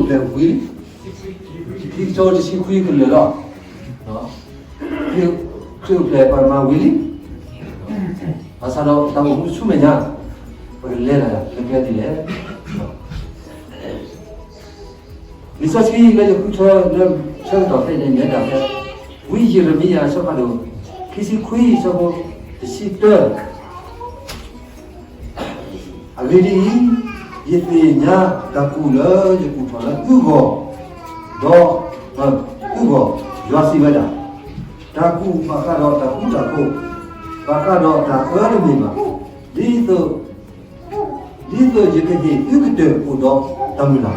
လၢဝံၤလံ, ခံကထိတဆံခွံကလၢာ်လီၤ. ခရံာ်အိၣ်ဖျဲၣ်ပှၤမၤဝံၤလံ. ဘၣ်ဆၣ်ဒီးတၢ်အိၣ်မူဆူမဲာ်ညါ ပကလဲၤတၢ်လၢကျဲဒ်လဲၣ်. လံာ်စီဆှံလၢယဃုထၢလၢဆၢကတီၢ်ဖဲန့ၣ် မ့ၢ်ဒၣ်ဖဲ ဝံယံးရမံယၤ အဆၢဖးဒိၣ် ခံဆံခွံ အဆၢဖိ တဆံတၢ အဂ့ၢ်ဒ်အံၤ, ယသ့ၣ်ညါတၢ်ကူၣ်လၢယကူၣ်ထီၣ်လၢသုဂီၢ်, ဒီး သုဂီၢ်, ယွၤစံးဝဲဒၣ်, တၢ်ကူၣ်ဘၣ်ဃးဒီးတၢ်ဃူတၢ်ဖိး, ဘၣ်ဃးဒီးတၢ်အၢတမ့ၢ်ဘၣ်, ဒ်သိး ဒ်သိးယကဟ့ၣ်သုကတၢၢ်အိၣ်ဒီးတၢ်မုၢ်လၢ်လီၤ.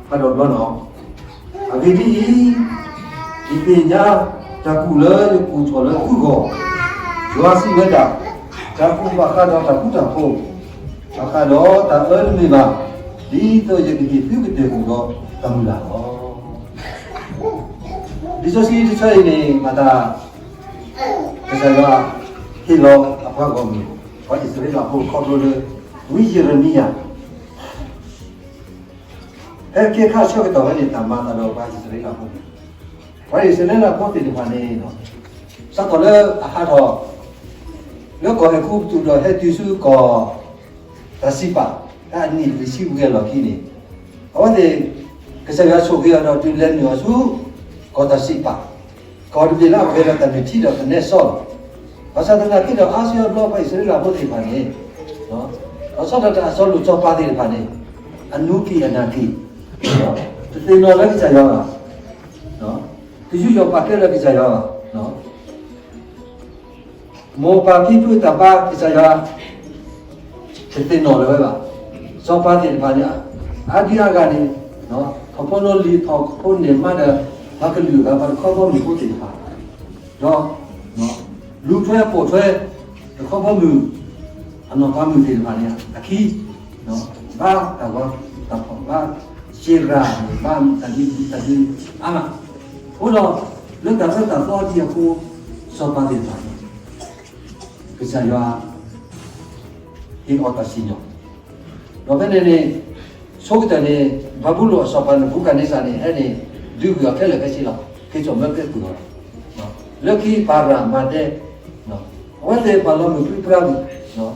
ဖးဒိၣ်ဘျီနီၤ, အဂ့ၢ်ဒ်အံၤ, ယသ့ၣ်ညါတၢ်ကူၣ်လၢယကူၣ်ထီၣ်လၢသုဂီၢ်, ယွၤစံးဝဲဒၣ်, တၢ်ကူၣ်ဘၣ်ဃးဒီးတၢ်ဃူတၢ်ဖိး, ဘၣ်ဃးဒီးတၢ်အၢတမ့ၢ်ဘၣ်, ဒ်သိးယကဟ့ၣ်သုကတၢၢ်အိၣ်ဒီးတၢ်မုၢ်လၢ်လီၤ. လံာ်စီဆှံတဆၢအံၤန့ၣ် မၤသး ကစၢ်ယွၤဟ့ၣ်လီၤအပှၤဂီၢ်မုၢ် ပှၤအံၣ်စရ့လးဖိခီဖျိလၢ ဝံယံးရမံယၤ ဖဲခဲခါဆၢကတီၢ်ဝဲန့ၣ် တၢ်မၤသးဒီးပှၤအံၣ်စရ့လးဖိန့ၣ်, ပှၤအံၣ်စရ့လးဖိသ့ၣ်တဖၣ်န့ၣ် စးထီၣ်လၢအဟးထီၣ် လၢကီၢ်အဲၤကူပတူးဒီးဟဲတုၤဆူကီၢ် တၢ်စံးပာ် လၢအနံၣ်လွံၢ်ဆံဝံၤအလီၢ်ခံန့ၣ်, အဝဲသ့ၣ် ကစၢ်ယွၤဆိၣ်ဂ့ၤအီၤဒီးတုၤလဲၤနုာ်အီၤဆူ ကီၢ်တၢ်စံးပာ်, ကီၢ်တဘ့ၣ်လၢအပှဲၤဒီးတၢ်နုၢ်ထံဒီးသနဲစီလီၤ. ဘၣ်ဆၣ်သနာ်က့ဒီးအါစုအါဘျီပှၤအံၣ်စရ့လးဖိသ့ၣ်တဖၣ်န့ၣ်, ဘၣ်ဆၣ်ဒီးတၢ်အစီၤလိၣ်စီၤပၤသ့ၣ်တဖၣ်န့ၣ်, အနူၤကံၢ်အနၢ်ကံၢ်, တသ့ၣ်နီၣ်လၢကစၢ်ယွၤဘၣ်, တယူးယီၣ်ပာ်ကဲလၢကစၢ်ယွၤဘၣ်. မိၢ်ပၢ်ဖံဖုတၢ်ဘါကစၢ်ယွၤ တသ့ၣ်နီၣ်လၢၤဝဲဘၣ်. စီၤပၤသ့ၣ်တဖၣ်န့ၣ် အါဒံအါဂၤန့ၣ် ထီၣ်ဖိနီၣ်လံၤ ထီၣ်ဖိန့ၢ်မါဒီး ပှၤကလုာ်အဂၤ ပှၤတခီဘီမုၢ်ဖိသ့ၣ်တဖၣ်, ဒီး လူၤထွဲပိာ်ထွဲ တခီဘီမုၢ် အနီၢ်ပၤမုၣ်သ့ၣ်တဖၣ်န့ၣ် အခံ ဘါတၢ်ဂီၤတၢ်ဖီၣ် ဘါစံရၤန့ၣ် ဘါတၢ်ဒုးတၢ်ဒုးအါမး, အဃိဒီး လၢတၢ်အၢတၢ်သီအထံအဃိ စီၤပၤသ့ၣ်တဖၣ်န့ၣ် ကစၢ်ယွၤ ဟ့ၣ်အီၤတၢ်စံၣ်ညီၣ်, ဒီးဖဲန့ၣ်န့ၣ် ဆိကတၢၢ်န့ၣ် ဘၤဘူလိၣ်အစီၤပၤနဘူၤခၣ်န့စၢ်န့ၣ် ဟဲန့ၣ် ဒုးကွံာ်အီၤခဲလၢာ်ခဲဆ့လီၤ. က့ၤစိာ်မၢကဲကုၢ်လီၤ. လၢခံပၤရၤမၤဒဲ အဝဲသ့ၣ်ဘၣ်လီၤမုၢ်ပြံပြါဝံၤ,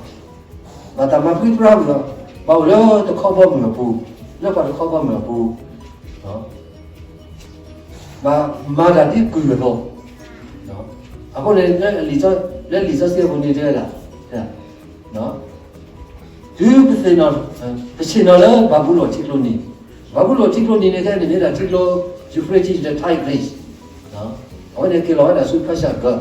ဘၣ်တၢ်မၤပြံပြါဝံၤဒီး ဘၣ်အိၣ်လၢတခီဘီမုၢ်အပူၤ, လၢပှၤတခီဘီမုၢ်အပူၤ ဘၣ်မၤတၢ်ဒ်ကုၢ်အသိး, အဃိန့ၣ် လၢလံာ်စီဆှံအပူၤန့ၣ်တဲဝဲဒၣ်, တုၤပသ့ၣ်နီၣ်, ပဆ့ၣ်နီၤလၢဘၤဘူလိၣ်ထံကျိနံၤ, ဘၤဘူလိၣ်ထံကျိနံၤန့ၣ် ခဲအံၤန့ၣ်မ့ၢ်ဒၣ်ထံကျိ Euphrates ဒီး Tigris, အဝဲန့ၣ်က့ၤလီၤဝဲဒၣ်ဆူ Persia ကီၢ်,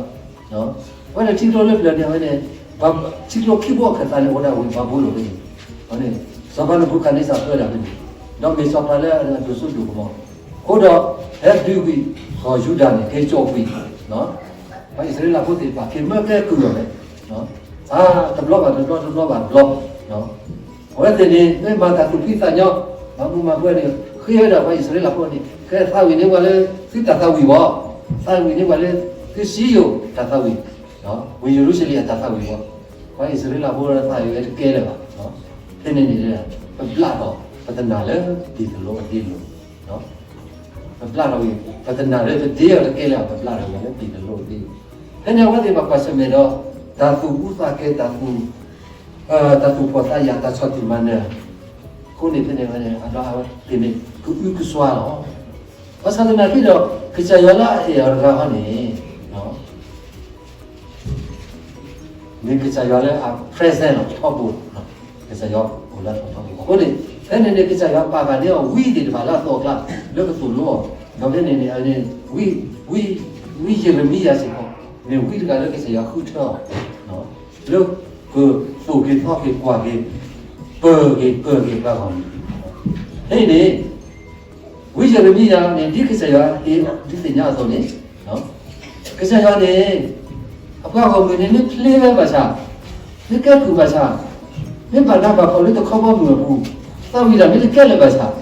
အဝဲန့ၣ်ထံကျိလၢပျၢၤန့ၣ် အဝဲန့ၣ် ထံကျိခံဘိအခၢၣ်သးန့ၣ် အိၣ်ဒၣ်ဝဲဘၤဘူလိၣ်ဖဲန့ၣ်, စီၤပၤနဘူၤခၣ်န့စၢ်ပၢဒၣ်ဖဲန့ၣ်, ဒီးမ့ၢ်စီၤပၤလၢအဒိၣ်စိဒိၣ်ကမီၤ, အဃိဒီး ဟဲဒုးကွံာ် ကီၢ်ယူဒၤန့ၣ် က့ၤစိာ်ကွံာ် ပှၤအံၣ်စရ့လးဖိသ့ၣ်တဖၣ် က့ၤမၢကဲကုၢ်အီၤလဲၣ်, တဘျီဘၣ်တဘျီ တဘျီဘၣ်တဘျီ, အဝဲသ့ၣ်န့ၣ် မ့ၢ်မၤတၢ်သူၣ်ဖှံသးညီ မၤမူမၤဘှဲန့ၣ် ဃ့ဝဲဒၣ်ပှၤအံၣ်စရ့လးဖိန့ၣ် ကဲသးဝံၣ်န့ၢ်ပှၤလၢသုတၢ်သးဝံၣ်ဘၣ်, သးဝံၣ်န့ၢ်ပှၤလၢသုစံယိၣ်တၢ်သးဝံၣ်, ဝ့ၢ်ယရူၤၡလ့ၣ်အတၢ်သးဝံၣ်ဘၣ်, ပှၤအံၣ်စရ့လးဖိသးဝံၣ်ဝဲတကဲလၢၤဘၣ်, ဖဲန့ၣ်န့ၣ် ပဘျးထီၣ်ပသနာ်လၢဘ့ၣ်သလိအဒ့လိၤ ပဘျးထီၣ်ဝံၤ ပသနာ်လၢပဒ့အီၤတကဲလၢၤ ပဘျးထီၣ်ဝံၤလၢဘ့ၣ်သလိအဒ့လိၤ, ဖဲန့ၣ်အဝဲသ့ၣ်ဘၣ်ကွၢ်ဆၢၣ်မဲာ်ဒီး တၢ်သူၣ်အူသးကဲ တၢ်သူၣ် တၢ်သူၣ်ဖှီၣ်သးယာ် တၢ်ဆီၣ်တံၢ်မၤနၢၤ, အဃိန့ၣ်ဖဲန့ၣ်ဝဲန့ၣ် အဒီအဝဲသ့ၣ်န့ၣ် ကအုကစွါလီၤ, ဘၣ်ဆၣ်သနာ်က့ဒီး ကစၢ်ယွၤလၢအအဲၣ်အီၤတဂၤဟီန့ၣ် မ့ၢ်ကစၢ်ယွၤလၢအ present လီၤ ထီဘိ, ကစၢ်ယွၤအိၣ်လၢထီဘိ, အဃိန့ၣ် ဖဲန့ၣ်န့ၣ် ကစၢ်ယွၤပာ်ဃာ်န့ၢ်အီၤဝံသ့ၣ်တဖၣ်လၢအသီအကျါ လၢကသိၣ်လိအီၤ, ဒီးဖဲန့ၣ်န့ၣ် ဝံ ဝံယရမံယၤစ့ၢ်ကီး မ့ၢ်ဝံတဂၤလၢကစၢ်ယွၤဃုထၢအီၤ လၢကသိၣ်က့ၤသီက့ၤကွၢ်က့ၤ ပၢၤက့ၤကၢၤက့ၤပှၤဂီၢ်မုၢ်, ဖဲအံၤန့ၣ် ဝံယရမံယၤန့ၣ် ဒ်ကစၢ်ယွၤဟ့ၣ်ဒုးသ့ၣ်ညါအသိးန့ၣ်, ကစၢ်ယွၤန့ၣ် အပှၤဂီၢ်မုၢ်န့ၣ် မ့ၢ်ဖျ့ဝဲဘၣ်ဆၣ်, မ့ၢ်ကဲကုၢ်ဘၣ်ဆၣ်, မ့ၢ်ဘၣ်နးဘၣ်ဖှီၣ်လၢတခီဘီမုၢ်အပူၤ, သးဝံၣ်တၢ်မ့ၢ်တကဲလၢၤဘၣ်ဆၣ်,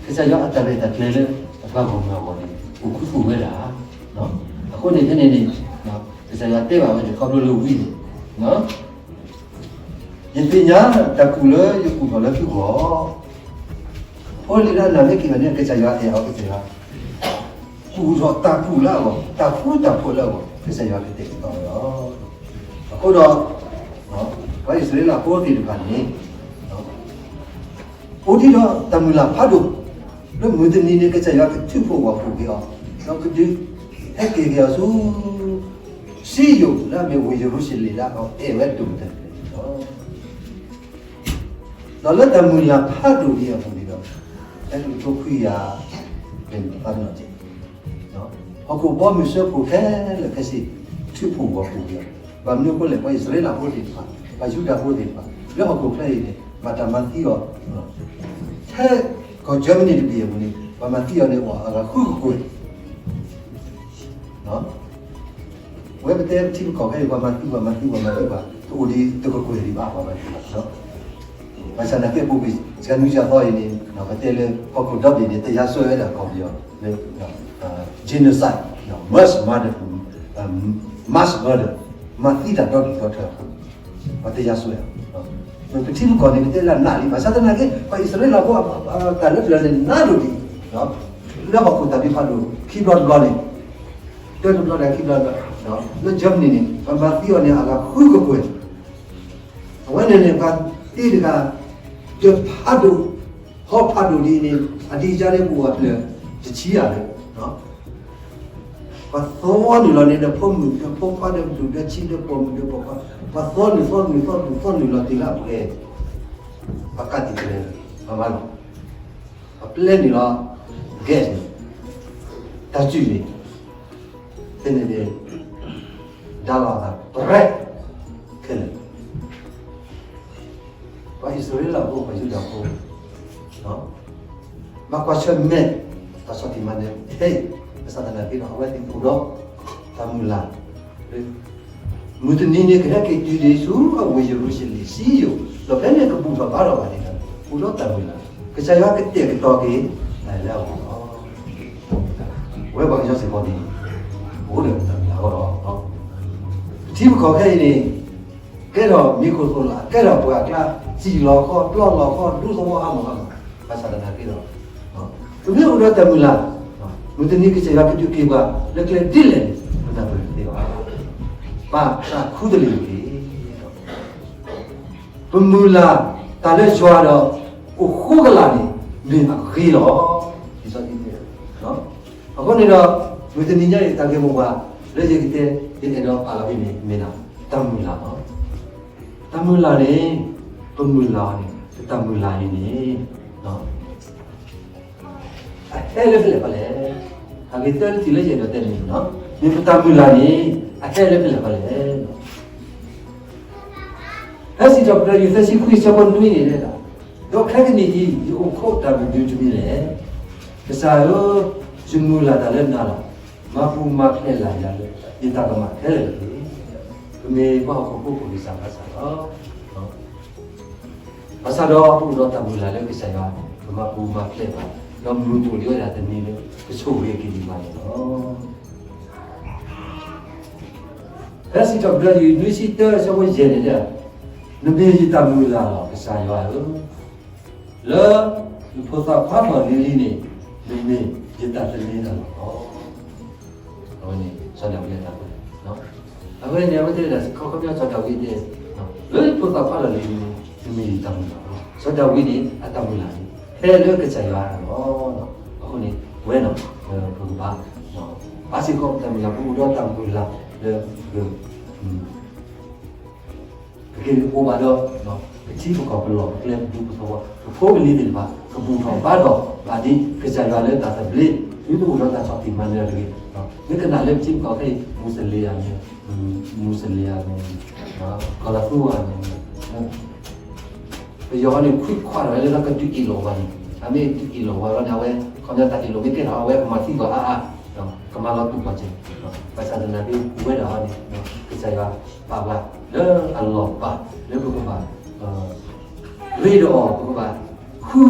ကစၢ်ယွၤအတၢ်ရဲၣ်တၢ်ကျဲၤလၢအပှၤဂီၢ်မုၢ်အဂီၢ်န့ၣ် အိၣ်ခူသူၣ်ဝဲဒၣ်, အဃိန့ၣ်ဖဲန့ၣ်န့ၣ် ကစၢ်ယွၤတဲဘၣ်ဝဲန့ၣ် ခီဖျိလၢဝံန့ၣ် ယသ့ၣ်ညါတၢ်ကူၣ်လၢယကူၣ်ထီၣ်လၢသုဂီၢ်, အဃိလၢနၤလၢက့ၤဘၣ်န့ၣ် ကစၢ်ယွၤအဲၣ်အီၤကစၢ်ယွၤ ကူၣ်ထီၣ်တၢ်ကူၣ်လၢအဂီၢ်, တၢ်ဃူတၢ်ဖိးလၢအဂီၢ် ကစၢ်ယွၤကတဲာ်ကတီၤဝဲလီၤ. အဃိဒီး ပှၤအံၣ်စရ့လးဖိသ့ၣ်တဖၣ်န့ၣ် အိၣ်ဒံးဒီးတၢ်မုၢ်လၢ်ဖးဒိၣ် လၢမုၢ်တနံၤန့ၣ် ကစၢ်ယွၤကထုးဖှိၣ်ဂီၢ်ဖှိၣ်က့ၤအီၤ, ဒီးကဒုးဟဲက့ၤက့ၤအီၤဆူ စံယိၣ်လၢအမ့ၢ်ဝ့ၢ်ယရူၤၡလ့ၣ်လၢအအဲၣ်ဝဲဒိၣ်ကတၢၢ်န့ၣ်လီၤ. ဒီးလၢတၢ်မုၢ်လၢ်ဖးဒိၣ်ဒ်အပူၤန့ၣ်ဒီး ဖဲတကထိခွံကယၤ ပသးပ့ၤနီၣ်က့ၤ ဟီၣ်ခိၣ်ဘီမုၢ်စၢဖှိၣ်ခဲလၢာ်ခဲဆ့ ထုးဖှိၣ်ဂီၢ်ဖှိၣ်က့ၤအီၤ, ဘၣ်မနုၤအဃိလဲၣ် ပှၤအံၣ်စရ့လးဖိသ့ၣ်တဖၣ် ပှၤယူဒၤဖိသ့ၣ်တဖၣ် လၢဟီၣ်ခိၣ်ချၢအံၤန့ၣ် ဘၣ်တၢ်မၤသံအီၤ ထဲကီၢ် Germany တဘ့ၣ်အပူၤန့ၣ် ပှၤမၤသံအီၤန့ၣ် အိၣ်အဂၤဃုကကွဲၢ် ဝဲပတဲပထံပကီၢ်ခဲအံၤ ပှၤမၤသံ ပှၤမၤသံ ပှၤမၤသံဘၣ် တအိၣ်ဒံးတကကွဲၢ်ဒံးဘၣ် ပှၤမၤသံဘၣ်. ဘၣ်ဆၣ်သနာ်က့ ပူၤကွံာ်စှၤနွံစှၤသီအံၤန့ၣ် ပတဲလၢဟီၣ်ခိၣ်ဒီဘ့ၣ်န့ၣ် တယါစွဲဝဲဒၣ်ကီၢ်ပယီၤလၢ genocide, mass murder, mass murder, မၤသံတၢ်ဒီဒူၣ်ဒီထၢအဃိ ပှၤတယါစွဲ ပထံပကီၢ်န့ၣ် ပတဲလၢအနးလံ ဘၣ်ဆၣ်သနာ်က့ ပှၤအံၣ်စရ့လးဖိ တၢ်လၢပျၢၤန့ၣ် နးဒိၣ်ဒံး လၢဟီၣ်ခိၣ်တၢ်ဒုးဖးဒိၣ် ခံဘျီတဘျီန့ၣ် တၢတဘျီဒီးခံဘျီတဘျီ လၢ Germany န့ၣ် ပှၤမၤသံအီၤန့ၣ် အဂၤဃုကကွဲၢ် အဝဲန့ၣ်န့ၣ် ပှၤသံတဂၤ ဒၢးဖးဒိၣ် ဟီၣ်ဖးဒိၣ်ဒ်အံၤန့ၣ် အဒံးအကါန့ၣ် ပအိၣ်အဖျၢၣ်တဆံယဲၢ်လၢ ပှၤသီနုာ်လီၤန့ၣ် ဒီးဖိမုၣ်ဒီးဖိခွါဒီးဒူၣ်ဒီးဆံးဒီးပိာ်မုၣ်ဒီးပိာ်ခွါ ပှၤသီနုာ်သီနုာ်သီနုာ်သီနုာ်လီၤတုၤလၢအပှဲၤ ပှၤကးတံာ်ကျဲၤ ပှၤမၤလီၤ အပျဲန့ၣ်လီၤ gas န့ၣ် တၢ်စုၣ်န့ၣ် ဖဲန့ၣ်န့ၣ် ဒါလီၤအသး ပြဲး ခဲလၢာ် ပှၤအံၣ်စရ့လးဖိ ပှၤယူဒၤဖိ ဘၣ်ကွၢ်ဆၢၣ်မဲာ် တၢ်ဆီၣ်တံၢ်မၤနၢၤ ဟဲ ဘၣ်ဆၣ်သနာ်က့ဒီး အဝဲသ့ၣ်အိၣ်ဒီး တၢ်မုၢ်လၢ် မုၢ်တနံၤန့ၣ် ကဟဲက့ၤတုၤဒံးဆူအဝ့ၢ်ယရူၤၡလ့ၣ် စံယိၣ် ဒီးဖဲန့ၣ်ကဘူၣ်ထီၣ်ဘါထီၣ်ဘၣ်န့ၣ်ဒီး အိၣ်ဒီးတၢ်မုၢ်လၢ် ကစၢ်ယွၤကတဲာ်ကတီၤက့ၤ တၢ်လၢအဂီၢ်လီၤ. ဝဲပှၤကညီစ့ၢ်ကီးန့ၣ် အိၣ်ဒီးတၢ်မုၢ်လၢ်အဂီၢ်လီၤ. ပထံပကီၢ်ခဲအံၤန့ၣ် ကဲထီၣ်မံၤခိၣ်သိၣ်လး ကဲထီၣ်ပှၢ်ကျါ စံၣ်လီၤခီ ပျီလီၤခီ ဒူသဝီဟးမီၢ်ဟးမီၢ် ဘၣ်ဆၣ်သနာ်က့ဒီး ပမ့ၢ်အိၣ်ဒီးတၢ်မုၢ်လၢ် မုၢ်တနံၤကစၢ်ယွၤကဒုးက့ၤပှၤ လၢကျဲဒ်လဲၣ်န့ၣ် ပနၢ်ပၢၢ်တသ့ဘၣ်. ဘၣ်တၢ်ခူတလ့ၢ်တက့ၢ်. ပမုၢ်လၢ်တၢ်လၢယွၤဒီး အိၣ်ဃိကလာ်န့ၣ် မ့ၢ်အဂ့ၤလီၤ. လံာ်စီဆှံတဲ အဃိန့ၣ်ဒီး မုၢ်တနံၤညါအံၤ တၢ်ဂ့ၢ်မိၢ်ပှၢ် လၢယကတဲ ယအဲၣ်ဒိးပာ်လီၤဖဲန့ၣ် မ့ၢ်ဒၣ် တၢ်မုၢ်လၢ်လီၤ. တၢ်မုၢ်လၢ်န့ၣ် ပမုၢ်လၢ်အီၤန့ၣ် ပတၢ်မုၢ်လၢ်အံၤန့ၣ် အဟဲလၢဖဲလဲၣ်ဖဲလဲၣ်. အဂ့ၢ်သၢထံၣ်လၢယအဲၣ်ဒိးတဲန့ၣ်လီၤ. မ့ၢ်ပတၢ်မုၢ်လၢ်န့ၣ် အဟဲလၢဖဲလဲၣ်ဖဲလဲၣ်. ဖဲစံးထီၣ်ပတြၢၤယွၤသၢဆံခွံ ဆၢဖိနွံန့ၣ်တဲဒၣ်, ဒီးခဲကနံၣ်အံၤ ယအိၣ်ခိးတၢ်မနုၤတမံၤလဲၣ်. ကစၢ်ဧၢ, ယမုၢ်လၢ်တၢ်လၢနၤလီၤ. မၤပူၤမၤဖျဲးလၢ်ယၤလၢ ယတၢ်ကမၣ်ခဲလၢာ်တက့ၢ်. ပမ့ၢ်ပှၤဟီၣ်ခိၣ်ဖိ ပကစၢ်ဘၣ်ဆၣ်လီၤ. ဘၣ်ဆၣ်ဒီးပအိၣ်ဒီးတၢ်မုၢ်လၢ်လၢကစၢ်ယွၤ ကမၤပူၤမၤဖျဲးဘၣ်, ဒီးမုၢ်ကအိၣ်ဒံးဝဲဒၣ်တနံၤလၢ ကဆိၣ်ဂ့ၤက့ၤဒံးဘၣ်န့ၣ်လီၤ. ဖဲစံးထီၣ်ပတြၢၤယွၤနွံဆံတၢ ဆၢဖိယဲၢ်န့ၣ်, နမ့ၢ်ယတၢ်မုၢ်လၢ်လီၤ ကစၢ်ယွၤဧၢ, လၢယဖိသၣ်ခွါထီၣ်လံၤလံၤန့ၣ် နမ့ၢ်ယတၢ်သန့ၤလီၤလီၤ. အဝဲန့ၣ် စီၤဒၤဝံးအတၢ်ကွဲး, အဝဲန့ၣ် အဝဲတဲဒၣ်စ့ၢ်ကီး ခီပညီစီၤဒၤဝံးတဲ, လၢယဖိသၣ်ခွါထီၣ်လံၤလံၤန့ၣ် နမ့ၢ်ယတၢ်မုၢ်လၢ်လီၤ. စီၤဒၤဝံးန့ၣ် အတၢ်မုၢ်လၢ်န့ၣ် ဟဲလၢကစၢ်ယွၤအဂီၢ်လီၤ. အဃိန့ၣ် ဝဲန့ၣ် ပကဘၣ် ဘၣ်စ့ၢ်ကီးပတၢ်မုၢ်လၢ် ပအိၣ်ဒီးတၢ်မုၢ်လၢ်လၢ ပက့ၤအိၣ်ဘၣ်ဒီး ပထံပကီၢ်ပလီၢ်ပကျဲ ပဒူပသဝီ ပဖိပလံၤသ့ၣ်တဖၣ် ကဘူၣ်ထီၣ်ဘါထီၣ်ဘၣ်ဒ်ကစၢ်ယွၤလၢတၢ်သဘျ့ ဒ်သိးအိၣ်ဒီးတၢ်ဆီၣ်တံၢ်မၤနၢၤတဂ့ၤ. မ့ၢ်ကနၣ်လၢပထံပကီၢ်ခဲအံၤ မူစလ့ၣ်ဧါမ့ၢ်, မူစလ့ၣ်ဧါမ့ၢ်, ကီၤလၤသူဧါမ့ၢ်, ပယီၤန့ၣ် ခွံခွါထီၣ်ဝဲလၢကဒုးအ့ၣ်လိာ်ဝဲန့ၣ်, အမ့ၢ်ဒုးအ့ၣ်လိာ်ဝဲလီၤန့ၣ် အဝဲ ခီပညီတၢ်အ့ၣ်လိာ်မ့ၢ်ကဲထီၣ် အဝဲကမၤသံပှၤအါအါ, ကမၤလီၤတူာ်ပှၤစဲး, ဘၣ်ဆၣ်သနာ်က့ ပဝဲဒၣ်အံၤန့ၣ် ကစၢ်ယွၤပာ်ပှၤလၢအလီၢ်ဘၣ် လၢပကဘၣ် ရ့ဒီးအီၤ ပကဘၣ်ဃု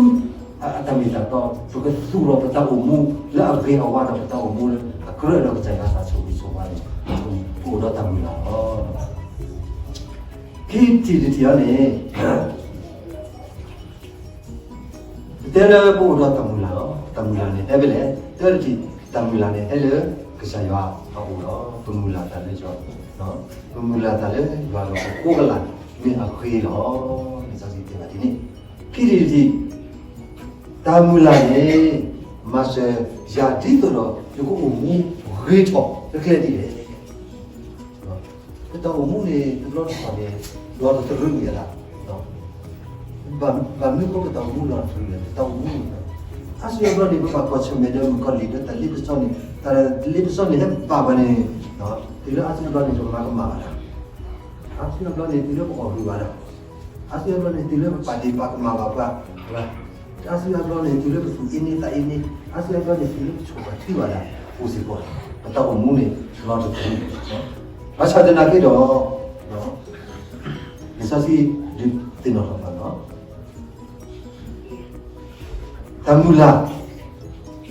အတၢ်မ့ၢ်တၢ်တီ, ပကသူၣ်ထီၣ်ပတၢ်အိၣ်မူလၢအဂ့ၤအဝါဒီးပတၢ်အိၣ်မူလၢအကြၢးဒီးကစၢ်ယွၤအတၢ်ဆိၣ်ဂ့ၤဆိၣ်ဝါန့ၣ် ပအိၣ်ဒီးတၢ်မုၢ်လၢ်လီၤ. ခံထံၣ်တထံၣ်အံၤန့ၣ် ပတဲလၢပအိၣ်ဒီးတၢ်မုၢ်လၢ်လီၤ. တၢ်မုၢ်လၢ်န့ၣ်ဟဲဖဲလဲၣ်. တၢတထံၣ်, တၢ်မုၢ်လၢ်န့ၣ်ဟဲလၢကစၢ်ယွၤအအိၣ်လီၤ. ပမုၢ်လၢ်တၢ်လၢယွၤ, ပမုၢ်လၢ်တၢ်လၢယွၤဒီးပကိးကလးန့ၣ်အဃ့လီၤ. လံာ်စီဆှံတဲဘၣ်ဒ်န့ၣ်. ခံထံၣ်တထံၣ်, တၢ်မုၢ်လၢ်န့ၣ် မၤစၢၤယၤဒ်သိးဒီး ယကအိၣ်မူဂ့ၤထီၣ်တကျဲဒ်လဲၣ်. ပတၢ်အိၣ်မူန့ၣ် တဘျီတခီၣ်န့ၣ် လီၤတသရူးဝံၤအသး, ဘၣ်မနုၤအဃိပတၢ်အိၣ်မူလီၤတသရူးလဲၣ်. ပတၢ်အိၣ်မူန့ၣ် အါစုအါဘျီန့ၣ် ပဘၣ်ကွၢ်ဆၢၣ်မဲာ်ဒီးမုၣ်ကီၤလံၢ်ဒီးတၢ်လ့ပစီန့ၣ်, တၢ်လ့ပစီန့ၣ် ဟဲဘၣ်ပှၤန့ၣ်, တုၤလၢအါစုအါဘျီန့ၣ် ပမၤကမၣ်ဘၣ်ဒီး, အါစုအါဘျီန့ၣ် တုၤလၢပအီၣ်ဂံၢ်ဘၣ်ဒီး, အါစုအါဘျီန့ၣ် တုၤလၢပပာ်ဒ့ၣ်ပာ်ကမၣ်ဘၣ်ပှၤ, အါစုအါဘျီန့ၣ် တုၤလၢပသူၣ်အ့န့သးအ့န့, အါစုအါဘျီန့ၣ် တုၤလၢပဆိၣ်ပှၤထံဘၣ်ဒီး အိၣ်စ့ၢ်ကီး, ပတၢ်အိၣ်မူန့ၣ် လီၤတသရူး, ဘၣ်ဆၣ်သနာ်က့ဒီး လံာ်စီဆှံဒုးသ့ၣ်နီၣ်ထီၣ်ပှၤလီၤ. တၢ်မုၢ်လၢ်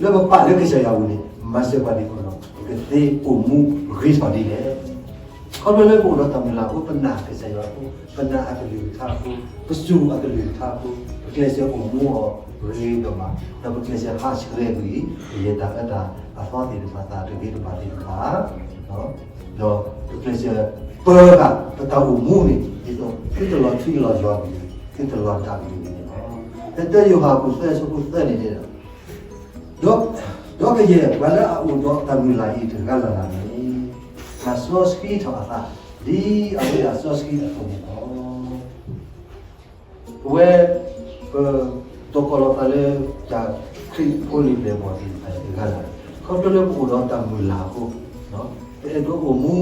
လၢပပာ်လၢကစၢ်ယွၤအပူၤန့ၣ် မၤစၢၤပှၤဒ်သိးဒီး ပကသ့အိၣ်မူဂ့ၤထီၣ်ဒ်လဲၣ်. ခီဖျိလၢပအိၣ်ဒီးတၢ်မုၢ်လၢ်အဃိ ပနာ်ကစၢ်ယွၤအဃိ, ပနာ်အကလုၢ်ကထါအဃိ, ပစူၢ်အကလုၢ်ကထါအဃိ, ပကျဲးစၢးအိၣ်မူအီၤဂ့ၤဒိၣ်မး, ဒီးပကျဲးစၢးဟးဆှဲးကွံာ် ပယဲၢ်တၢ်အၢတၢ်အသီသ့ၣ်တဖၣ် တၢ်တဂ့ၤတဘၣ်သ့ၣ်တဖၣ် ဒီးပကျဲးစၢးပၢဃာ်ပတၢ်အိၣ်မူန့ၣ် ဒ်သိးသုတလီၤထွံလီၤယွၤကလုၢ်, သုတလီၤဒၣ်ကလုၢ်န့ၣ်လီၤ. ဖဲတၢယိၤဟၣ်အခိၣ်သၢ အဆၢဖိသၢန့ၣ်တဲဒၣ်, ဒီး, ဒီးကယဲၢ်ပှၤလၢအအိၣ်ဒီးတၢ်မုၢ်လၢ်အံၤတဂၤလၢ်လၢ်န့ၣ် တၢ်စီဆှံထီၣ်အသး ဒ်အဝဲဒၣ်စီဆှံအသိးန့ၣ်လီၤ. ပဝဲ, ပ, တီၢ်ကီၢ်လီၤသးလၢ တၢ်ခရံာ်ဖိလံၤပျဲၢ်ဘီၣ်သ့ၣ်တဖၣ်တဂၤလၢ်, ခီဖျိလၢပအိၣ်ဒီးတၢ်မုၢ်လၢ်အဃိ, ပအဲၣ်ဒိးအိၣ်မူ,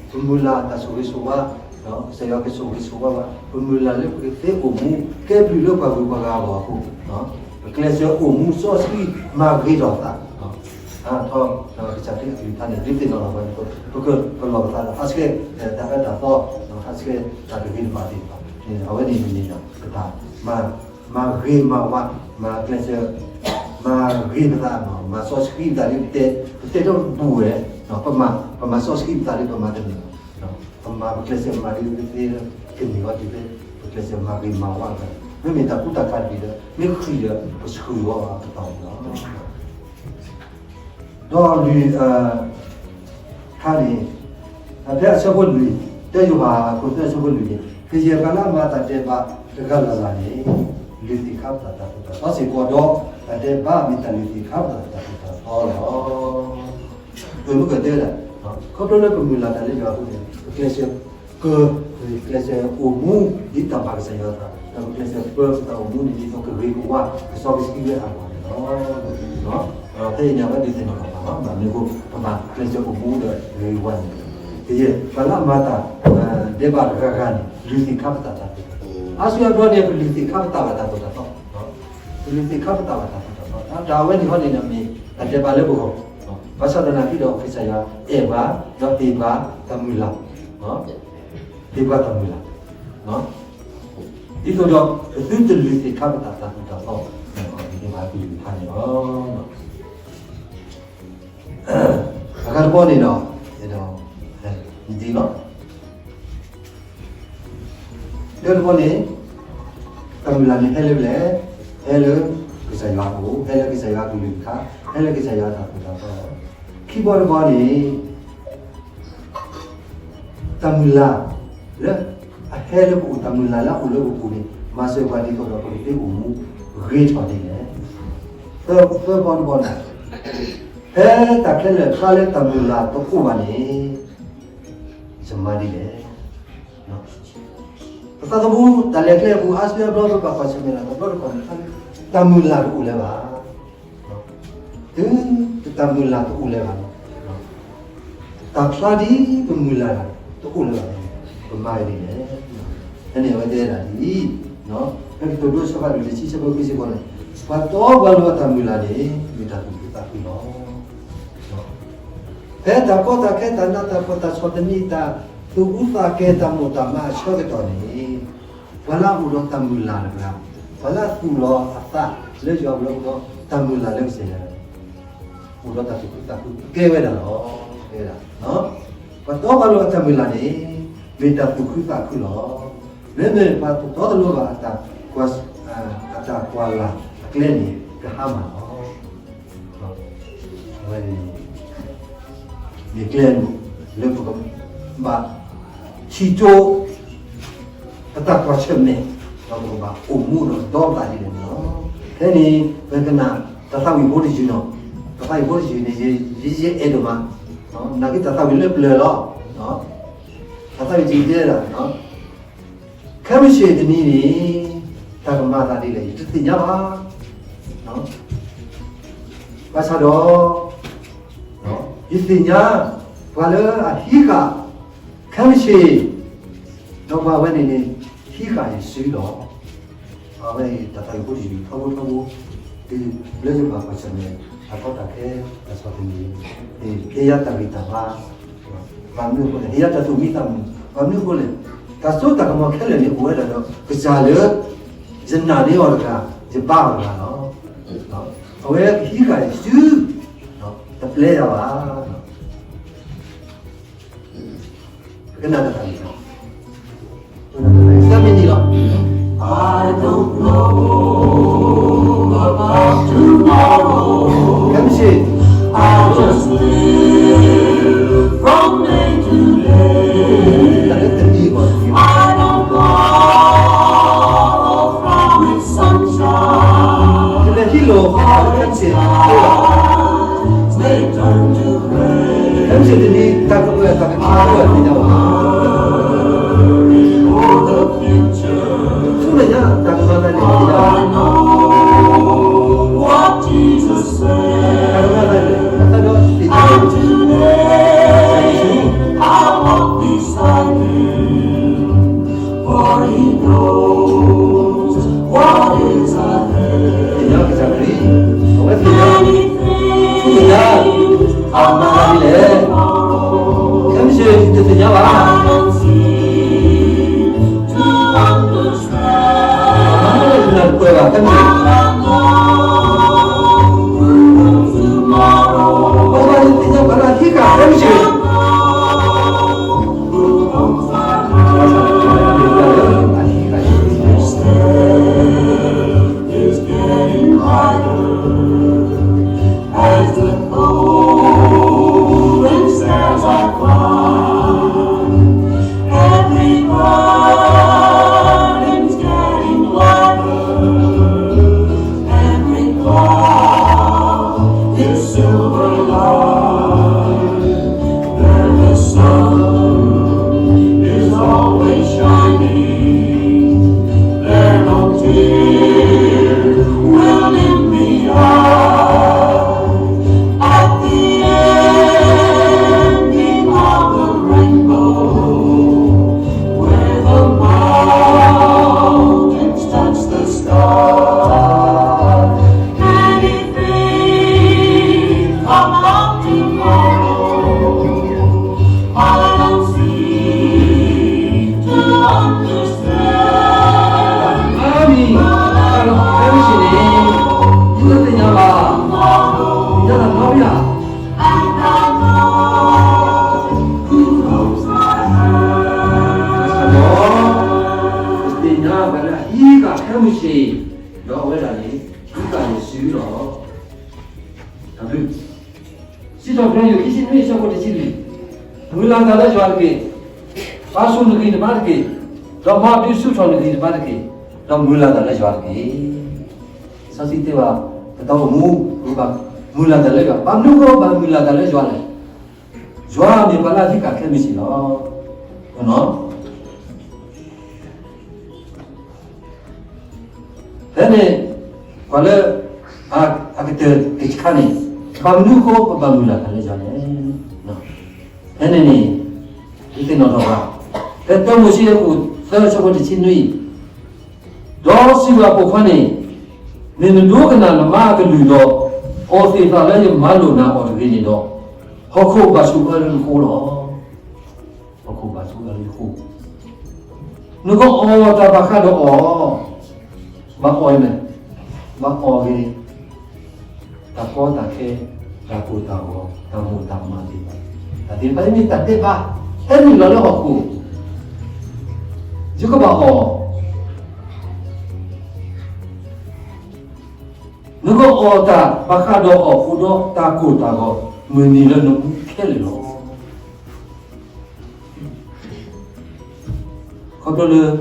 ပမုၢ်လၢ်တၢ်ဆိၣ်ဂ့ၤဆိၣ်ဝါ, ကစၢ်ယွၤကဆိၣ်ဂ့ၤဆိၣ်ဝါဘၣ်, ပမုၢ်လၢ်လၢပကသ့အိၣ်မူ ကဲဘျုးလၢပှၤဂုၤပှၤဂၤအဂီၢ်အဃိ, ပကျဲးစၢးအိၣ်မူစီဆှံမၤဂ့ၤထီၣ်သး, အါထီၣ်ကစၢ်ခရံာ်အကလုၢ်ကထါန့ၣ် ဒုးသ့ၣ်နီၣ်လီၤပှၤဒ်သိး ပကပလီၢ်ပသးဒီး ဟးဆှဲးတၢ်အၢတၢ်သီ, ဟးဆှဲးတၢ်တဂ့ၤတဘၣ်သ့ၣ်တဖၣ်, အဝဲန့ၣ်မ့ၢ်န့ၣ်ဒီး ပတၢ်မၤဂ့ၤမၤဝါ, မၤကျဲးစၢး, မၤဂ့ၤပသး, မၤစီဆှံပသးလၢ ပတဲထီၣ်ပူၤဝဲ, ပမၤစီဆှံပသးလၢပမၤတန့ၢ်ဘၣ်, ပမၤပကျဲးစၢးမၤဒ်သိး ကန့ၢ်ဝဲဒ်သိး ပကျဲးစၢးမၤဂ့ၤမၤဝါပသး, မ့မ့ၢ်တၢ်ကူတၢ်ကၤတဘ့ၣ်ဒီး မ့ၢ်ဃံာ်ဒီး ပဆှၢဝဲအပတီၢ်န့ၣ်လီၤ. ဒီးလွံၢ်, ခါန့ၣ်, ဖဲအဆၢဖိလွံၢ်, တၢယိၤဟၣ်အခိၣ်သၢ အဆၢဖိလွံၢ်န့ၣ် ကယဲၢ်ပှၤလၢအမၤတၢ်ဒဲးဘးတဂၤလၢ်လၢ်န့ၣ် လုၢ်သ့ၣ်ခါပသးတၢ်သိၣ်တၢ်သီစ့ၢ်ကီးဒီး တၢ်ဒဲးဘးမ့ၢ်တၢ်လုၢ်သ့ၣ်ခါပသးတၢ်သိၣ်တၢ်သီလီၤ. ပမ့ၢ်ကတဲဒၣ်, ခီဖျိလၢပမုၢ်လၢ်တၢ်လၢယွၤအဃိန့ၣ် ပကျဲးစၢးက, ပကျဲးစၢးအိၣ်မူ ဒ်တၢ်ဘၣ်ကစၢ်ယွၤအသး, ဒီးပကျဲးစၢးပၢပတၢ်အိၣ်မူန့ၣ် ဒ်သိးကဂ့ၤကဝါ ကစီကဆှံဝဲအဂီၢ်န့ၣ်လီၤ. ဖဲအံၤန့ၣ် အဝဲဒုးသ့ၣ်နီၣ်ထီၣ်ပှၤလီၤ. ဘၣ်မနုၤအဃိ ပဘၣ်ကျဲးစၢးအိၣ်မူဒီးဂ့ၤကဝါန့ၣ်လဲၣ်. ကယဲၢ်ပှၤလၢအမၤတၢ်ဒဲးဘးတဂၤဂၤန့ၣ် လုၢ်သ့ၣ်ခါပသးတၢ်သိၣ်တၢ်သီ, အါစုအါဘျီန့ၣ် ပလုၢ်သ့ၣ်ခါပသးဘၣ်တၢ်သိၣ်တၢ်သီ, ပလုၢ်သ့ၣ်ခါပသးဘၣ်တၢ်သိၣ်တၢ်သီ, တၢ်အဝဲန့ၣ်ဟီန့ၣ်ဒီးမ့ၢ်တၢ်ဒဲးဘးလၢပဂီၢ်, ဘၣ်ဆၣ်သနာ်က့ဒီး ကစၢ်ယွၤအဲၣ်ပှၤ ဒီးဟ့ၣ်ပှၤတၢ်မုၢ်လၢ်, ဟ့ၣ်ပှၤတၢ်မုၢ်လၢ်, ဒ်သိးဒီး ပသုတလုၢ်သ့ၣ်ခါပသးတၢ်သိၣ်တၢ်သီ, ဒ်န့ၣ်ဘၣ်ကလုၢ်ကထါန့ၣ်လီၤ. အဂၤတဘီန့ၣ်ဒီး, ဒ်လီၤ. တၢတဘီန့ၣ်, တၢ်မုၢ်လၢ်န့ၣ်ဟဲလၢပျဲၢ်, ဟဲလၢကစၢ်ယွၤအအိၣ်, ဟဲလၢကစၢ်ယွၤကလုၢ်ကထါ, ဟဲလၢကစၢ်ယွၤတၢ်သိၣ်တၢ်သီ, ခံဘီတဘီန့ၣ် တၢ်မုၢ်လၢ်လၢ အဟဲလၢပအိၣ်, တၢ်မုၢ်လၢ်လၢအအိၣ်လၢပပူၤန့ၣ် မၤစၢၤပှၤဒ်သိးဒီးပကသ့အိၣ်မူဂ့ၤထီၣ်ဒ်လဲၣ်. သၢ, သၢဘီတဘီန့ၣ်, ဖဲတၢ်ခဲလၢာ်တခါလၢတၢ်မုၢ်လၢ်တအိၣ်ဘၣ်န့ၣ် ယမၤဒ်လဲၣ်. ပသးသမူတၢ်လဲၤကျဲအပူၤ အါစုအါဘျီ ပဘၣ်ကွၢ်ဆၢၣ်မဲာ်လီၤ တဘျီတခီၣ်န့ၣ် တၢ်မုၢ်လၢ်တအိၣ်လၢၤဘၣ်. တုၤတၢ်မုၢ်လၢ်တအိၣ်လၢၤဘၣ်န့ၣ်, တၢ်ဖျါဒ်ပမုၢ်လၢ်တအိၣ်လၢၤဘၣ်န့ၣ် ပမၤဒ်လဲၣ်. ဖဲန့ၣ်အဝဲတဲဒၣ်ဒ်အံၤ, ဖဲကတိၤဒိ အဆၢဒိၣ်တဆံ အဆၢဖိခွံစ့ၢ်ကီးန့ၣ်, ပှၤတီပှၤလိၤအတၢ်မုၢ်လၢ်န့ၣ် မ့ၢ်တၢ်သူၣ်ခုသးခုလီၤ. ဖဲတၢ်ကီတၢ်ခဲ တၢ်နးတၢ်ဖှီၣ် တၢ်ဆီၣ်သနံး တၢ်သူၣ်အူသးကဲၤ တၢ်မိၣ်တၢ်မးအဆၢကတီၢ်န့ၣ်, ပှၤလၢအအိၣ်ဒီးတၢ်မုၢ်လၢ်တဂၤ, ပှၤလၢအသူၣ်လီၤအသးလၢယွၤအပူၤလၢအိၣ်ဒီးတၢ်မုၢ်လၢ်လၢကစၢ်ယွၤ, အိၣ်ဒီးတၢ်သူၣ်ခုသးခုကဲဝဲဒၣ်လီၤ. ကဲဝဲဒၣ်, ပှၤတီပှၤလိၤအတၢ်မုၢ်လၢ်န့ၣ် မ့ၢ်တၢ်သူၣ်ခုသးခုလီၤ. မ့မ့ၢ်ပှၤတတီတလိၤဘၣ်အတၢ်ကွၢ်, အတၢ်ကွၢ်လၢ်အကျဲန့ၣ် ကဟါမၢ်လီၤ. အဝဲန့ၣ် မ့ၢ်ကျဲလၢပကဘၣ်ထံၣ်ကၠိ ပတၢ်ကွၢ်ဆၢၣ်မဲာ်, ဒီးပကဘၣ်အိၣ်မူဒီးဒီသဒၣ်ဒ်လဲၣ်န့ၣ်လီၤ. ဖဲန့ၣ် ပကနၣ်တၢ်သးဝံၣ်ဖိတယုၢ်န့ၣ်, တၢ်သးဝံၣ်ဖိတယုၢ်န့ၣ် ယ, ယ, ယအဲၣ်ဒိၣ်မး, နာ်က့တၢ်သးဝံၣ်လၢပျၢၤလီၤ. တၢ်သးဝံၣ်တယုၢ်တဲဒၣ်, ခဲမုၢ်ဆ့ၣ်တနံၤန့ၣ် တၢ်ကမၤသးဒ်လဲၣ် ယတသ့ၣ်ညါဘၣ်. ဘၣ်ဆၣ်ဒီး ယသ့ၣ်ညါ ပှၤလၢအဟံးဃာ် ခဲမုၢ်ဆ့ၣ်, ဒီးပှၤဝဲန့ၣ်န့ၣ် ဟံးဃာ်ယစုလီၤ. အဝဲအံၤတၢ်သးဝံၣ်ဖိတယုၢ်ထီဘိထီဘိ, လၢယဘၣ်ကွၢ်ဆၢၣ်မဲာ် တၢ်ကီတၢ်ခဲ တၢ်ဆီၣ်သနံး, ဟ့ၣ်ယၤတၢ်ဂံၢ်တၢ်ဘါ, ဘၣ်မနုၤအဃိလဲၣ်, ဟ့ၣ်ယၤတၢ်သူၣ်မံသးမုာ်, ဘၣ်မနုၤအဃိလဲၣ်, တၢ်စိတၢ်ကမီၤခဲလၢာ်န့ၣ် အိၣ်ဝဲဒၣ်ဒီး ကစၢ်လၢ ယနာ်န့ၢ်အီၤတဂၤ, ယဘါအီၤတဂၤလီၤ. အဝဲကဟံးဃာ်ယစု, တပျဲယၤဘၣ်. ကနၣ်တၢ်သးဝံၣ်လီၤ. သၢမံၤနံၣ်လီၤ. I don't know about tomorrow. ခဲမုၢ်ဆ့ၣ်, I just live from day to day. တၢ်လၢတနံၤအဂီၢ်, I don't borrow from its sunshine. တလဲၤဟံးလိာ် ခဲမုၢ်ဆ့ၣ်, They turn to rain. ခဲမုၢ်ဆ့ၣ်တနံၤ တၢ်ကပှဲၤတၢ်ကထါအိၣ်ဝဲသ့ၣ်ညါဘၣ်. For the future, ဆူမဲာ်ညါ တၢ်ကမၤသးန့ၣ် သ့ၣ်ညါဘၣ်. I know what Jesus said. တၢ်ကမၤသးန့ၣ် အသးဒီးသ့ၣ်ညါ. And today, I walk beside him. For he knows what is ahead. သ့ၣ်ညါကစၢ်ခရံာ်, အဝဲသ့ၣ်ညါ, သ့ၣ်ညါ, အမၤဒ်လဲၣ်, ခဲမုၢ်ဆ့ၣ်တသ့ၣ်ညါဘၣ်. I don't seem to understand. အမၤဒ်လဲၣ်နၢ်ပၢၢ်ဘၣ် ခဲမုၢ်ဆ့ၣ်, ပှၤဘၣ်သ့ၣ်ညါပှၤလၢအဟံးဃာ်ခဲမုၢ်ဆ့ၣ် Is getting brighter as the golden stars are flying. Every burden's getting lighter. Every cloud is silver light. Where the sun is always shining, there no tear will in the eye. At the ending of the rainbow, where the mountains touch the sky, anything about tomorrow, I don't seem to understand. အမံၤ, တၢ်လီၢ်ခဲမုၢ်ဆ့ၣ်န့ၣ် ယတသ့ၣ်ညါဘၣ်, ယတၢ်နီၣ်ဘၣ်, ဒီး ပသ့ၣ်ညါပှၤလၢအဟံးဃာ်ခဲမုၢ်ဆ့ၣ်, ဒီးအဝဲဒၣ်န့ၣ် ဟံးဃာ်ယစုလီၤ. တၢ်ဘျုး စံးထီၣ်ပတြၢၤ ခံဆံနွံ အဆၢဖိတဆံလွံၢ်, မုၢ်လၢ်တၢ်လၢယွၤတက့ၢ်. ပာ်ဆူၣ်နဂံၢ်နဘါတက့ၢ်, ဒီးမၤဒုးဆူၣ်ထီၣ်နဂံၢ်နဘါတက့ၢ်, ဒီးမုၢ်လၢ်တၢ်လၢယွၤတက့ၢ်. လံာ်စီဆှံတဲဘၣ် ပတၢ်အိၣ်မူ ပကဘၣ်မုၢ်လၢ်တၢ်လၢယွၤ, ဘၣ်မနုၤဃိပဘၣ်မုၢ်လၢ်တၢ်လၢယွၤလဲၣ်. ယွၤမ့ၢ်ပှၤလၢအဟံးဃာ်ခဲမုၢ်ဆ့ၣ်လီၤ. ဖဲန့ၣ် ပှၤလၢ အကတၢၢ်တခါန့ၣ် ဘၣ်မနုၤအဃိပဘၣ်မုၢ်လၢ်တၢ်လၢယွၤလဲၣ်. ဖဲန့ၣ်န့ၣ် ဒုးသ့ၣ်နီၣ်ထီၣ်ဘၣ် ဖဲတၢမိၤၡ့အခိၣ်သၢ အဆၢဖိတဆံနွံ, ဒီးစံးဘၣ်ပိာ်ခွါန့ၣ်, မ့ၢ်နဒိကနၣ်နမါအကလုၢ်ဒီး အီၣ်သ့ၣ်သၣ်လၢယမၤလိာ်နၤအီၤတဂ့ၤန့ၣ်ဒီး, ဟီၣ်ခိၣ်ဘၣ်ဆိၣ်အၢလၢနဃိလီၤ. ဟီၣ်ခိၣ်ဘၣ်ဆိၣ်အၢလၢနဃိ, နကအီၣ်တၢ်ဘၣ်ဃးဒီးအီၤ, ဘၣ်အီၣ်အံၤန့ၣ်, ဘၣ်အီၣ်ဂ့ၤ တၢ်ကီတၢ်ခဲ, တၢ်ကိၢ်တၢ်ဂီၤ, တၢ်မိၣ်တၢ်မးသ့ၣ်တဖၣ်, တၢ်သ့ၣ်တဖၣ်အံၤမ့ၢ်တၢ်ဒဲးဘး ဟဲနုာ်လီၤလၢဟီၣ်ခိၣ်, ယကဘၣ်အီၣ်, နကအီၣ်တၢ်ဘၣ်ဃးဒီးအီၣ်ဃုာ်ဒီးတၢ်ကိၢ်တၢ်ဂီၤ မုၢ်နံၤလၢနပူၤခဲလၢာ်လီၤ. ခီဖျိလၢ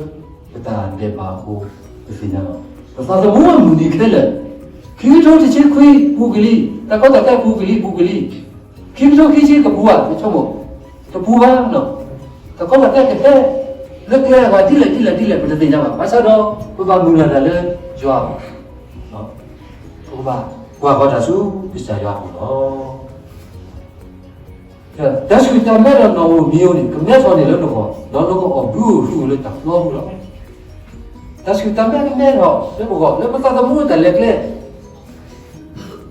ပတၢ်ဒဲးဘးအဃိ ပသ့ၣ်ညါလီၤ. ပသးသမူအမုၢ်နံၤခဲလၢာ်, ခံကထိတဆံခွံပူၤကွံာ်လံ, တၢ်ကီတၢ်ခဲပူၤကွံာ်လံ ပူၤကွံာ်လံ, ခံကထိခံဆံကပူၤဧါ, ယဆိကမိၣ်, တပူၤဘၣ်, တၢ်ကီတၢ်ခဲကဟဲ, လၢကျဲဂၤဒ်လဲၣ်ဒ်လဲၣ်ဒ်လဲၣ် ပတသ့ၣ်ညါဘၣ်. ဘၣ်ဆၣ်ဒီး ပဘၣ်မုၢ်လၢ်တၢ်လၢယွၤ, ပကဘၣ်ကွၢ်ဃီၤတၢ်ဆူကစၢ်ယွၤအအိၣ်လီၤ. တၢ်ဆူၣ်တၢ်မဲဒီးနီၣ်ဧိၤမံၤဧိၤန့ၣ် ကမဲထီၣ်န့ၢ်လၢနဂီၢ်, ဒီးနကအီၣ်ဘုဧိၤဟုဧိၤလၢတၢ်ဖျီပူၤလီၤ. တၢ်ဆူၣ်တၢ်မဲကမဲထီၣ်လၢပဂီၢ် လၢပသးသမူတၢ်လဲၤကျဲ,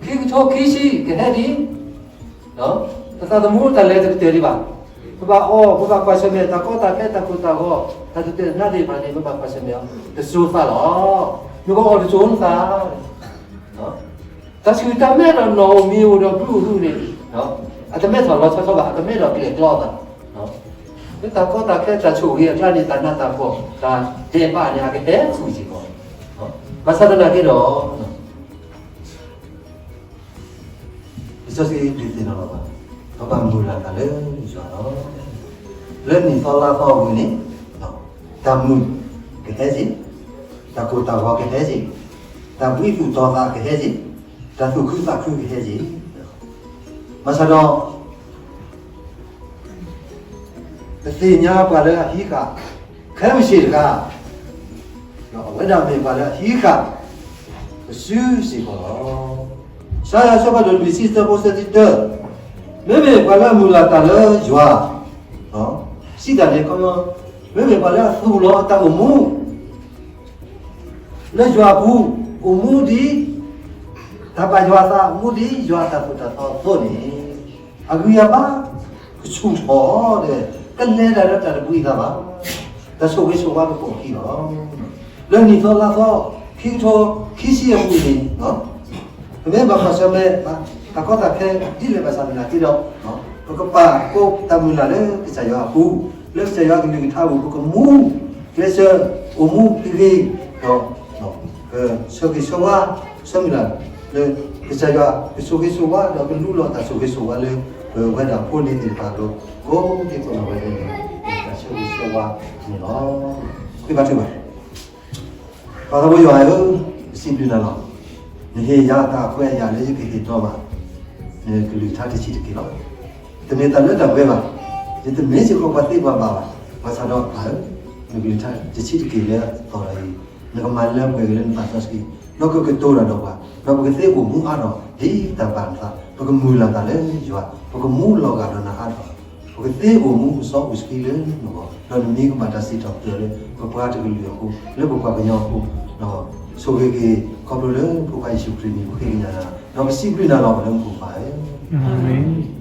ခံကထိခံဆံကဟဲဒံး, ပသးသမူတၢ်လဲၤတကတၢၢ်ဒံးဘၣ်. ပဘၣ်အီၣ် ပဘၣ်ကွၢ်ဆၢၣ်မဲာ် တၢ်ကီတၢ်ခဲ တၢ်ကိၢ်တၢ်ဂီၤ, တၢ်တတၢၢ်နါသ့ၣ်တဖၣ်န့ၣ် ပဘၣ်ကွၢ်ဆၢၣ်မဲာ်အီၤ တစိၤသးလီၤ. နကအီၣ်တစိၤနသး တၢ်ဆူၣ်တၢ်မဲဒီးနီၣ်ဧိၤမံၤဧိၤဒီးဘုဧိၤဟုန့ၣ်, အတမဲထီၣ်လီၤဆီဆီဘၣ်, အကမဲထီၣ်ကျဲၣ်ကျီသး, လၢတၢ်ကီတၢ်ခဲ တၢ်ဆိၣ်ဂ့ၤအကျါန့ၣ် တၢ်နးတၢ်ဖှီၣ် တၢ်ဒဲးဘးန့ၣ် အကဟဲဃုာ်စ့ၢ်ကီး, ဘၣ်ဆၣ်သနာ်က့ဒီး လံာ်စီဆှံဒုးသ့ၣ်နီၣ်လီၤဘၣ်, ပဘၣ်မုၢ်လၢ်တၢ်လၢယွၤလီၤ. လၢနံၣ်သီလါသီအပူၤန့ၣ်, တၢ်မုာ်ကဟဲက့ၤ, တၢ်ကိၢ်တၢ်ဂီၤကဟဲက့ၤ, တၢ်ဘှံးသူၣ်တီၤသးကဟဲက့ၤ, တၢ်သူၣ်ခုသးခုကဟဲက့ၤ, ဘၣ်ဆၣ်ဒီး ပသ့ၣ်ညါပှၤလၢအဟံးဃာ် ခဲမုၢ်ဆ့ၣ်တဂၤ, ဒီးအဝဲဒၣ်မ့ၢ်ပှၤလၢအဟံးဃာ် ပစုစ့ၢ်ကီးလီၤ. စံးယၤစီၤပၤဒိၣ်လွံၢ်ဆံသၢဖိသၢဆံတၢ, မ့မ့ၢ်ပှၤလၢအမုၢ်လၢ်တၢ်လၢယွၤ, စံးတၢ်န့ၣ်ခီ, မ့မ့ၢ်ပှၤလၢအသူၣ်လီၤအတၢ်အိၣ်မူ လၢယွၤအပူၤ, အိၣ်မူဒ် တၢ်ဘၣ်ယွၤအသး အိၣ်မူဒ်ယွၤအတၢ်သိၣ်တၢ်သီအသိးန့ၣ်, အဂံၢ်အဘါ ကဆူၣ်ထီၣ်ဒီး ကလဲၤတၢ်လၢတၢ်တဘှံးအသးဘၣ်, တၢ်ဆိၣ်ဂ့ၤဆိၣ်ဝါကပိာ်အခံလီၤ. လၢနံၣ်သီလါသီ ခံကထိခံဆံအပူၤန့ၣ်, ပမ့ၢ်ဘၣ်ကွၢ်ဆၢၣ်မဲာ် တၢ်ကီတၢ်ခဲဒ်လဲၣ်ဘၣ်ဆၣ်သနာ်က့ဒီး, ပကပာ်ကိးတၢ်မုၢ်လၢ်လၢကစၢ်ယွၤအပူၤ, လၢကစၢ်ယွၤကလုၢ်ကထါအပူၤ ပကမူကျဲးစၢး အိၣ်မူတဂ့ၤဒီး ကဆၢဂ့ၤဆၢဝါ ဆၢမုၢ်လၢ်လၢ ကစၢ်ယွၤကဆိၣ်ဂ့ၤဆိၣ်ဝါ ဒီးကလူလီၤတၢ်ဆိၣ်ဂ့ၤဆိၣ်ဝါလၢ ပဝဲဒၣ်ဖိန့ၣ်သ့ၣ်တဖၣ်ဒီး ကိးဒံကိးနီၢ်ဝဲဒၣ်န့ၣ် တၢ်ဆၢဂ့ၤဆၢဝါန့ၣ်လီၤ. ဃ့ဘါထုကဖၣ်. ပၢ်သးဘိယွၤဧၢ, ပစံးဘျုးနၤလီၤ. နဟ့ၣ်ယၤတၢ်ခွဲးယာ်လၢယကဟ့ၣ်ဒီးဘၣ် နကလုၢ်ကထါတဆံးတက့ၢ်လီၤ. တမ့ၢ်တၢ်လၢတၢ်ပှဲၤဘၣ်, ယတမ့ၢ်စ့ၢ်ကီးပှၤသ့ပှၤဘၣ်ဘၣ်, ဘၣ်ဆၣ်ဒီးပၢ်ဧၢ, နကလုၢ်ကထါတဆံးတက့ၢ်လၢအသီဒီးအံၤ, နကမၤလၢပှဲၤက့ၤလၢနသးစီဆှံ, ဒီးကကတိၤတၢ်ဒီးပှၤ, ဒီးပကသ့အိၣ်မူအါထီၣ်ဒ်တၢ်ဘၣ်နသး, ပကမုၢ်လၢ်တၢ်လၢယွၤ, ပကမူလီၤဂာ်ဒီးနၤအါထီၣ်, ပကသ့အိၣ်မူအိၣ်စီအိၣ်ဆှံလၢနဂီၢ်, ဒီးနမံၤကဘၣ်တၢ်စံးထီၣ်ပတြၢၤလၢ ပပှၤတကလုာ်အဃိ, လၢပပှၤကညီအဃိ, ဒီးဆိၣ်ဂ့ၤက့ၤခီဖျိလၢပပှၤယ့ၣ်ၡူးခရံာ်မံၤ ပဃ့ကညးနၤ, ဒီးပစံးဘျုးနၤလီၤ ပလၢမူခိၣ်ပၢ်ဧၢ, အၤမ့ၣ်.